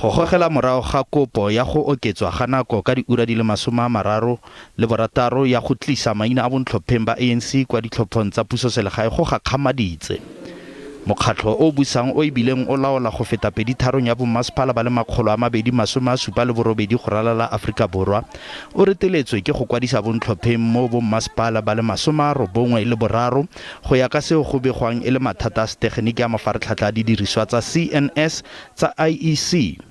Go gogela morago ga kopo ya go oketswa ga nako ka diura di le 36 ya go tlisa maina a bontlhopheng ba ANC kwa ditlhophong tsa pusoselegae go gakgamaditse mokgatlho o o busang o e bileng o laola go feta peditharong ya bommasepala ba le 278 go ralala Aforika Borwa o reteletswe ke go kwadisa bontlhopheng mo bommasepala ba le 93 go ya ka seo go begwang e le mathata a setegeniki a mafaratlhatlha a didiriswa tsa CNS tsa IEC.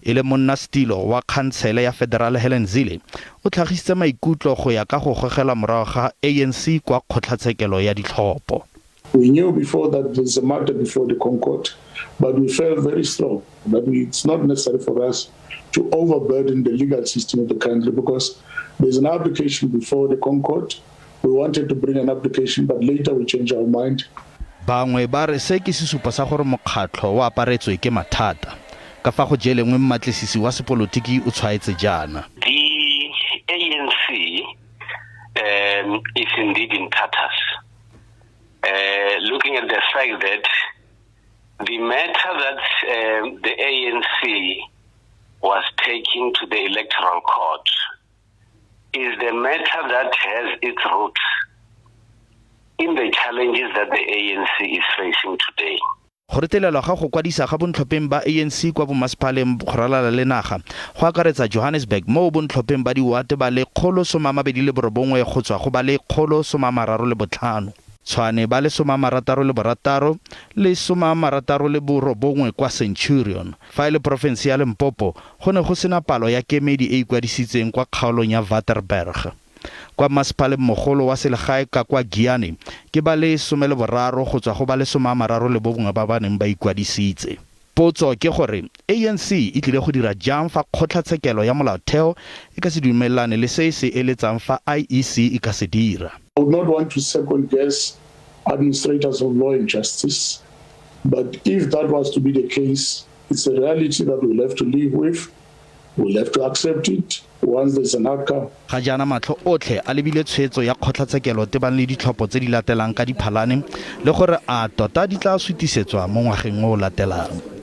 E le monnasetilo wa Khansele ya Federale Helen Zille o tlhagisitse maikutlo go ya ka go gogelwa morago ga ANC kwa kgotlatshekelo ya ditlhopho. We knew before that there's a matter before the ConCourt, but we felt very strong that it's not necessary for us to overburden the legal system of the country because there's an application before the ConCourt. We wanted to bring an application, but later we changed our mind. Bangwe ba re se ke sesupo sa gore mokgatlho o aparetswe ke mathata. Ka fa go jelengwe mmatlisisi wa sepolotiki o tshwaetse jaana. The ANC is indeed in tatters. Looking at the fact that the matter that the ANC was taking to the electoral court is the matter that has its roots in the challenges that the ANC is facing today. Go retelelwa ga go kwadisa ga bontlhopheng ba ANC kwa bommasepaleng go ralala le naga go akaretsa Johannesburg moo bontlhopheng ba diwate ba le 129 go tswa go ba le 135, Tshwane ba le 66 le 69 kwa Centurion. Fa e le porofense ya Limpopo go ne go sena palo ya kemedi e ikwadisitseng kwa kgaolong ya Waterberg. Kwa masepaleng mogolo wa selegae ka kwa Giyani ke ba le 13 go tswa go ba le 31 ba ba neng ba ikwadisitse. Potso ke gore ANC e tlile go dira jang fa kgotlatshekelo ya molaotheo e ka se dumelane le se e se eletsang fa IEC e ka se dira. I would not want to second guess administrators of law and justice, but if that was to be the case, it's a reality that we'll have to live with. We'll have to accept it once there's an outcome. Ga jaana matlho otlhe a lebile tshwetso ya kgotlatshekelo tebang le ditlhopho tse di latelang ka Diphalane le gore a tota di tla sutisetswa mo ngwageng o o latelang.